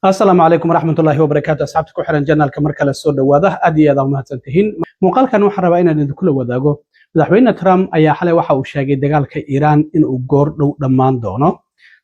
Asalaamu calaykum waraxmatullaahi wabarakaatu. Asxaabta ku xiran channelka, mar kale soo dhowaada. Aad iyo aad aa umahadsan tihiin. Muuqaalkan waxaan rabaa inaan idinkula wadaago, Madaxweyne Trump ayaa xalay waxa uu sheegay dagaalka Iiraan inuu goor dhow dhammaan doono.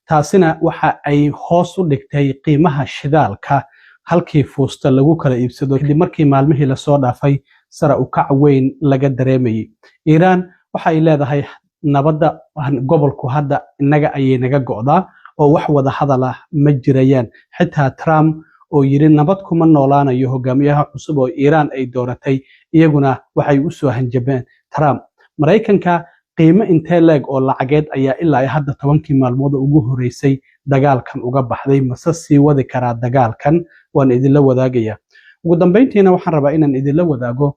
Taasina waxa ay hoos u dhigtay qiimaha shidaalka halkii fuusta lagu kala iibsado, kadib markii maalmihii lasoo dhaafay sare u kac weyn laga dareemayay. Iiraan waxa ay leedahay nabadda gobolku hadda innaga ayay naga go'daa oo wax wada hadal ah ma jirayaan. Xitaa Trump oo yidhi nabad kuma noolaanayo hogaamiyaha cusub oo Iiraan ay dooratay, iyaguna waxay u soo hanjabeen Trump. Maraykanka qiimo intee leeg oo lacageed ayaa ilaa hadda 10kii maalmood ugu horeysay dagaalkan uga baxday? Mase sii wadi karaa dagaalkan? Waan idinla wadaagaya. Ugu dambeyntiina waxaan rabaa inaan idinla wadaago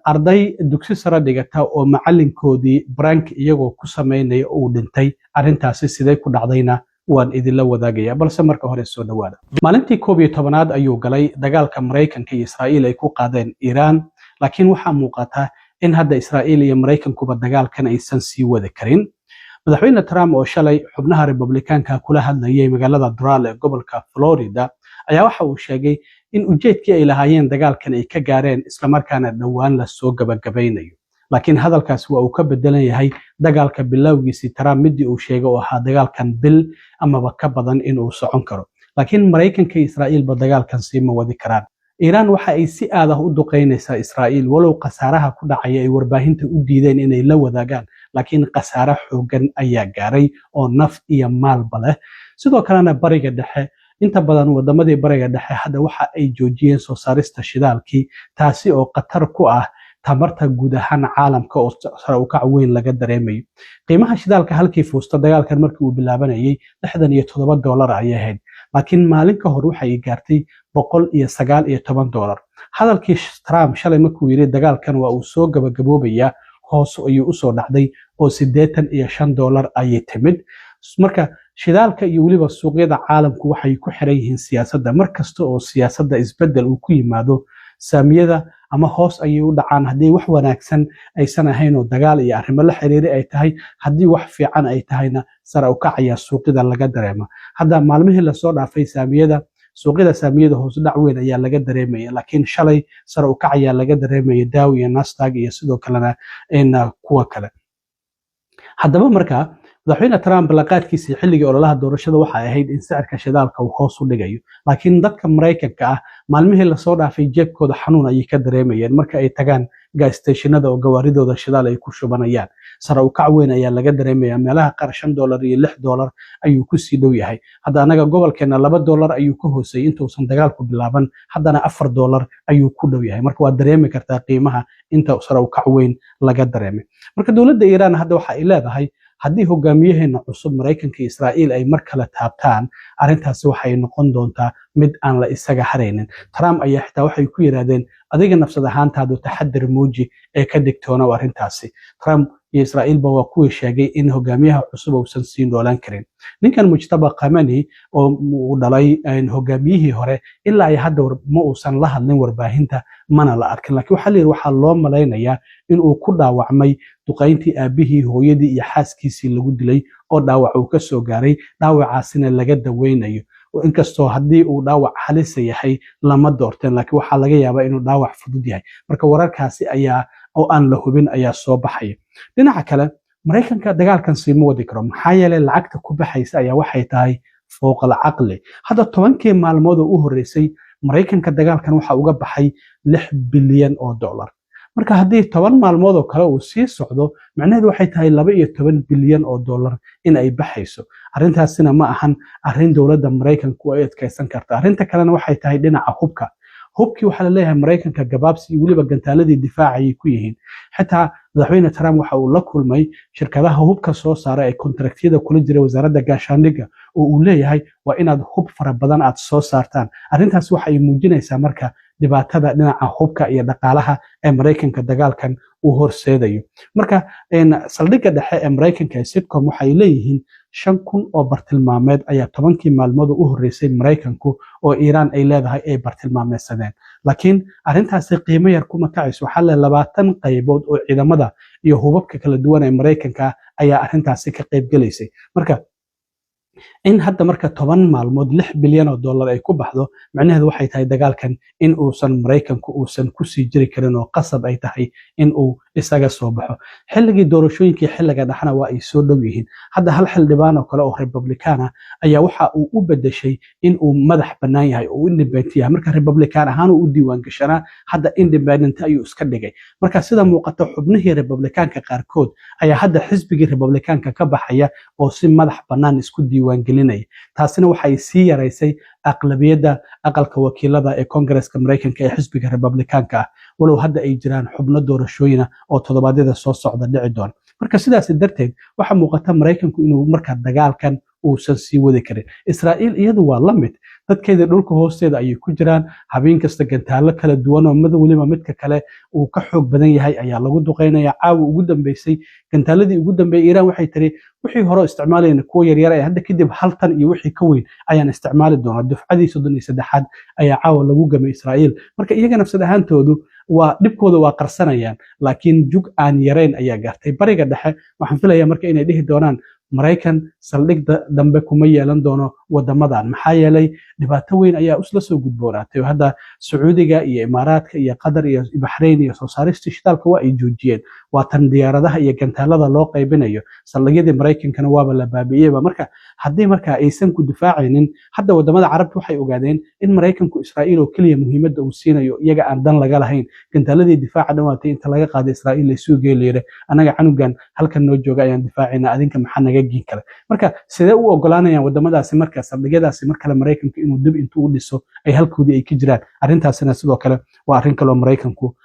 arday dugsi sare dhigata oo macalinkoodii prank iyagoo ku samaynaya uu dhintay. Arrintaasi sidee ku dhacdayna waan idinla wadaagaya, balse marka hore soo dhawaada. Maalintii 11aad ayuu galay dagaalka Maraykanka iyo Israa'iil ay ku qaadeen Iiraan, laakiin waxaa muuqata in hadda Israa'iil iyo Maraykankuba dagaalkan aysan sii wadi karin. Madaxweyne Trump oo shalay xubnaha Republikaanka kula hadlayay magaalada Doral ee gobolka Florida ayaa waxa uu sheegay in ujeedkii ay lahaayeen dagaalkan ay ka gaareen, islamarkaana dhowaan lasoo gabagabaynayo. Laakiin hadalkaasi waa uu ka bedelan yahay dagaalka bilowgiisii Trump midii uu sheegay oo ahaa dagaalkan bil amaba ka badan inuu socon karo. Laakiin Maraykanka iyo Israa'iilba dagaalkan siima wadi karaan. Iiraan waxa ay si aad ah u duqaynaysaa Israa'iil, walow khasaaraha ku dhacaya ay warbaahinta u diideen inay la wadaagaan, laakiin khasaare xooggan ayaa gaaray oo naf iyo maalba leh. Sidoo kalena Bariga Dhexe, inta badan wadamadii Bariga Dhexe hadda waxa ay joojiyeen soo saarista shidaalkii, taasi oo khatar ku ah tamarta guud ahaan caalamka oo sare u kac weyn laga dareemayo. Qiimaha shidaalka halkii fuusta dagaalkan markii uu bilaabanayay $67 ayay ahayd, laakiin maalin ka hor waxay gaartay $119. Hadalkii Trump shalay markuu yidhi dagaalkan waa uu soo gabagaboobayaa, hoos ayuu usoo dhacday oo $85 ayay timid. Marka shidaalka iyo weliba suuqyada caalamku waxay ku xiran yihiin siyaasadda. Mar kasta oo siyaasadda isbeddel uu ku yimaado, saamiyada ama hoos ayay u dhacaan haddii wax wanaagsan aysan ahayn oo dagaal iyo arrimo la xiriiri ay tahay. Haddii wax fiican ay tahayna, sare u kacayaa suuqyada laga dareema. Hadda maalmihii lasoo dhaafay saamiyada, suuqyada saamiyada hoos dhac weyn ayaa laga dareemaya, laakiin shalay sare u kac ayaa laga dareemaya Dow iyo Nasdaq iyo sidoo kalena kuwa kale. Haddaba marka Madaxweyne Trump ballanqaadkiisii xilligii ololaha doorashada waxay ahayd in sicirka shidaalka uu hoos u dhigayo, laakiin dadka Maraykanka ah maalmihii lasoo dhaafay jeebkooda xanuun ayay ka dareemayeen marka ay tagaan gas stationada oo gawaaridooda shidaal ay ku shubanayaan. Sare u kac weyn ayaa laga dareemaya. Meelaha qaar $5 iyo $6 ayuu kusii dhow yahay. Hadda anaga gobolkeena $2 ayuu ka hooseeyey intuusan dagaalku bilaaban, haddana $4 ayuu ku dhow yahay. Marka waad dareemi kartaa qiimaha inta sare u kac weyn laga dareemay. Marka dowladda Iiraan hadda waxa ay leedahay haddii hogaamiyaheena cusub Maraykanka iyo Israa'iil ay mar kale taabtaan, arrintaasi waxay noqon doontaa mid aan la isaga haraynin. Trump ayaa xitaa waxay ku yidhaahdeen, adiga nafsad ahaantaadu taxadir muuji ee ka digtoonow arrintaasi. Trump iyo Israa'iilba waa kuwii sheegay in hogaamiyaha cusub uusan sii noolaan karin. Ninkan Mujtaba Khamenei oo uu dhalay hogaamiyihii hore ilaa ay hadda ma uusan la hadlin warbaahinta, mana la arkin, laakiin waxaa la yidhi waxaa loo malaynayaa in uu ku dhaawacmay duqayntii aabihii, hooyadii iyo xaaskiisii lagu dilay oo dhaawac uu ka soo gaaray, dhaawacaasina laga daweynayo. Inkastoo haddii uu dhaawac halisa yahay lama doorteen, laakiin waxaa laga yaabaa inuu dhaawac fudud yahay. Marka wararkaasi ayaa oo aan la hubin ayaa soo baxaya. Dhinaca kale, Maraykanka dagaalkan siima wadi karo, maxaa yeelay lacagta ku baxaysa ayaa waxay tahay fowqal caqli. Hadda 10kii maalmood oo u horreysay Maraykanka dagaalkan waxa uga baxay $6 bilyan. Marka haddii 10 maalmood oo kale uu sii socdo, macnaheedu waxay tahay $12 bilyan in ay baxayso. Arrintaasina ma ahan arrin dowladda Maraykanku ay adkaysan karta. Arrinta kalena waxay tahay dhinaca hubka. Hubkii waxaa la leeyahay Maraykanka gabaabsi iyo weliba gantaaladii difaacayay ku yihiin. Xitaa Madaxweyne Trump waxa uu la kulmay shirkadaha hubka soo saara ee kontraktiyada kula jira wasaaradda gaashaandhigga, oo uu leeyahay waa inaad hub fara badan aad soo saartaan. Arrintaas waxa ay muujinaysaa marka dhibaatada dhinaca hubka iyo dhaqaalaha ee Maraykanka dagaalkan uu horseedayo. Marka saldhigga dhexe ee Maraykanka ee CENTCOM waxay leeyihiin 5,000 oo bartilmaameed ayaa 10kii maalmood u horreysay Maraykanku oo Iiraan ay leedahay ay bartilmaameedsadeen, laakiin arrintaasi qiimo yar kuma kacayso. Waxaa le 20 qaybood oo ciidamada iyo hubabka kala duwan ee Maraykanka ayaa arrintaasi ka qayb gelaysay. Marka In hadda marka 10 maalmood $6 bilyan ay ku baxdo, micnaheedu waxay tahay dagaalkan in uusan Maraykanku uusan kusii jiri karin oo qasab ay tahay in uu isaga soo baxo. Xilligii doorashooyinkii xilliga dhexna waa ay soo dhow yihiin. Hadda hal xildhibaan oo kale oo Republican ah ayaa waxa uu u bedeshay in uu madax bannaan yahay oo independent yahay. Marka Republican ahaan uu u diiwaan gashanaa, hadda independent ayuu iska dhigay. Marka sida muuqata, xubnihii Republicaanka qaarkood ayaa hadda xisbigii Republicaanka ka baxaya oo si madax bannaan isku diiwaan gelinaya. Taasina waxay sii yaraysay aqlabiyadda aqalka wakiilada ee Koongareska Maraykanka ee xisbiga Republicaanka ah, walow hadda ay jiraan xubno doorashooyina oo toddobaadyada soo socda dhici doona. Marka sidaas darteed waxaa muuqata Maraykanku inuu marka dagaalkan uusan sii wadi karin. Israa'iil iyadu waa la mid. Dadkeeda dhulka hoosteeda ayay ku jiraan. Habeen kasta gantaallo kala duwan oo mid weliba midka kale uu ka xoog badan yahay ayaa lagu duqeynaya. Caawa ugu dambeysay, gantaaladii ugu dambeeyay, Iiraan waxay tiri wixii hore isticmaalayna kuwa yaryar ee hadda kadib 1 tan iyo wixii ka weyn ayaan isticmaali doonaa. Dufcadii 33aad ayaa caawa lagu gamay Israa'iil. Marka iyaga nafsad ahaantoodu waa dhibkooda waa qarsanayaan, laakiin jug aan yarayn ayaa gaartay Bariga Dhexe. Waxaan filayaa marka inay dhihi doonaan Maraykan saldhig dambe kuma yeelan doono wadamadan, maxaa yeelay dhibaato weyn ayaa isla soo gudboonaatay. Oo hadda Sacuudiga iyo Imaaraadka iyo Qatar iyo Baxrayn iyo soo saaristii shidaalka waa ay joojiyeen, waa tan diyaaradaha iyo gantaalada loo qaybinayo. Saldhigyadii Maraykankana waaba la baabi'iyeyba. Marka haddii marka aysan ku difaacaynin, hadda wadamada Carabta waxay ogaadeen in Maraykanku Israa'iil oo keliya muhiimadda uu siinayo, iyaga aan dan laga lahayn. Gantaaladii difaaca dhan inta laga qaaday Israa'iil laysugu geeliyay, annaga canugan halkan noo jooga ayaan difaacayna, adinka maxaa naga giin kale? Marka sidee u ogolaanayaan wadamadaasi marka saldhigyadaasi mar kale Maraykanku inuu dib intuu u dhiso ay halkoodii ay ka jiraan? Arrintaasina sidoo kale waa arrin kaloo Maraykanku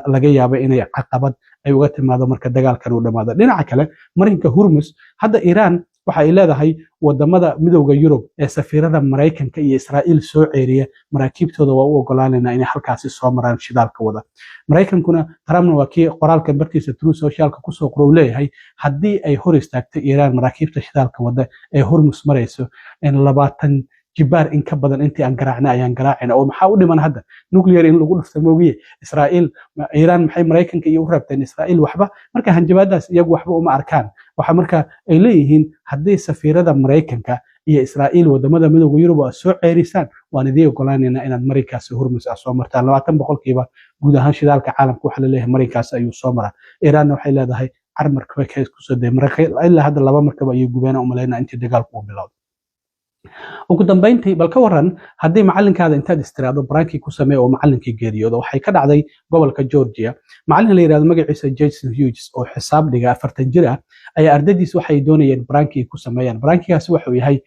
laga yaabo inay caqabad ay uga timaado marka dagaalkan uu dhammaado. Dhinaca kale, marinka Hurmus, hadda Iiraan waxa ay leedahay wadamada Midowda Yurub ee safiirada Maraykanka iyo Israa'iil soo ceeriya, maraakiibtooda waa u ogolaanaynaa inay halkaasi soo maraan shidaalka wada. Maraykankuna, Trumpna, waa kii qoraalka bartiisa Truth Socialka kusoo qoro uu leeyahay haddii ay hor istaagto Iiraan maraakiibta shidaalka wada ee Hormus marayso, 20 jibaar in ka badan intii aan garaacnay ayaan garaacayna. Oo maxaa u dhiman hadda? Nuclear in lagu dhufta moogiye. Israa'iil, Iiraan maxay Maraykanka iyo u rabteen Israa'iil? Waxba. Marka hanjabaadaas iyagu waxba uma arkaan. Waxa marka ay leeyihiin haddii safiirada Maraykanka iyo Israa'iil wadamada Midowda Yurub aad soo ceerisaan, waan idiin ogolaanaynaa inaad marinkaasi Hormus ah soo martaan. 20% guud ahaan shidaalka caalamka waxaa laleeyahay marinkaasi ayuu soo maraa. Iiraanna waxay leedahay car markaba kusoo day. Ilaa hadda laba markaba ayay gubeen umalaynaa intii dagaalku uu bilowday. Ugu dambayntii, bal ka waran haddii macalinkaada intaad istiraado prank-kii ku samee oo macalinkii geeriyoodo? Waxay ka dhacday gobolka Georgia. Macalin la yidhahdo magaciisa Jason Hughes oo xisaab dhiga, 40 jir ah, ayaa ardaydiis waxay doonayeen prank-kii ku sameeyaan. Prank-igaasi wuxuu yahay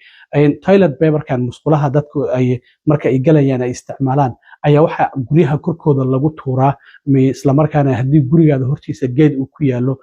toilet paperkan musqulaha dadku ay marka ay galayaan ay isticmaalaan ayaa waxa guryaha korkooda lagu tuuraa, islamarkaana haddii gurigaada hortiisa geed uu ku yaallo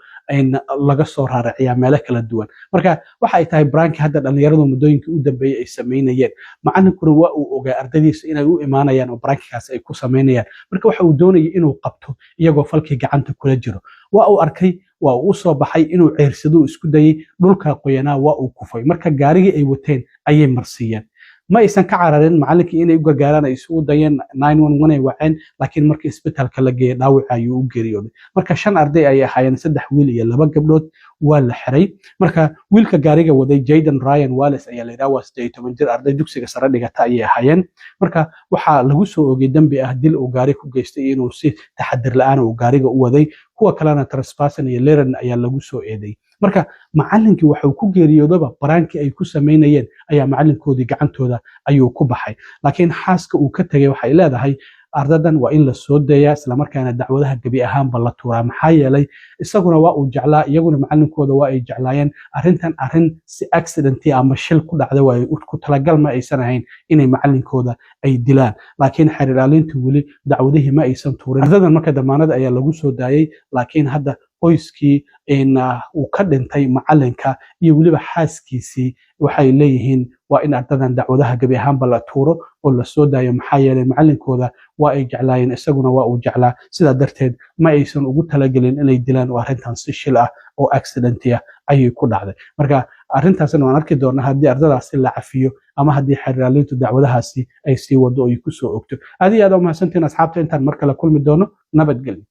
laga soo raaraciyaa meelo kala duwan. Marka waxa ay tahay prank-i hadda dhalinyaradu muddooyinkii u dambeeyey ay samaynayeen. Macalinkuna waa uu ogaa ardaydiisa inay u imaanayaan oo prank-igaas ay ku samaynayaan. Marka waxa uu doonayay inuu qabto iyagoo falkii gacanta kula jiro. Waa uu arkay, waa uu u soo baxay inuu ceersado isku dayey. Dhulka qoyanaa waa uu kufay. Marka gaarigii ay wateen ayay marsiiyeen. Ma aysan ka cararin. Macallinkii inay u gargaaraan ay isugu dayeen, ay waceen, laakiin markii isbitaalka la geeyey dhaawaca ayuu u geeriyooday. Marka shan arday ayay ahaayeen, saddex wiil iyo laba gabdhood. Waa la xiray. Marka wiilka gaariga waday, Jaden Ryan Wallace ayaa la yidhaha, waa 18 jir, arday dugsiga sare dhigata ayay ahaayeen. Marka waxaa lagu soo ogay dembi ah dil uu gaari ku geystay, inuu si taxadir la'aan uu gaariga u waday. Kuwa kalena trespassing iyo littering ayaa lagu soo eeday. Marka macallinkii waxuu ku geeriyoodaba prank-kii ay ku samaynayeen ayaa macalinkoodii gacantooda ayuu ku baxay. Laakiin xaaska uu ka tegay waxay leedahay ardadan waa in la soo dayaa, islamarkaana dacwadaha gebi ahaanba la tuuraa, maxaa yeelay isaguna waa uu jeclaa, iyaguna macalinkooda waa ay jeclaayeen. Arrintan arrin si accident ama shil ku dhacda waaye, ku talagal ma aysan ahayn inay macalinkooda ay dilaan. Laakiin xeer ilaalintu weli dacwadihii ma aysan tuurin ardadan. Marka damaanad ayaa lagu soo daayey, laakiin hadda qoyskii uu ka dhintay macalinka iyo weliba xaaskiisii waxay leeyihiin waa in ardadan dacwadaha gebi ahaanba la tuuro oo la soo daayo, maxaa yeelay macalinkooda waa ay jeclaayeen, isaguna waa uu jeclaa. Sidaa darteed ma aysan ugu talagelin inay dilaan oo arrintan si shil ah oo accident ah ayay ku dhacday. Marka arrintaasna waan arki doonaa haddii ardadaasi la cafiyo ama haddii xeer ilaalintu dacwadahaasi ay sii wado oo ay ku soo ogto. Aad iyo aad u mahadsantihiin asxaabta. Intaan mar kale kulmi doono, nabadgelyo.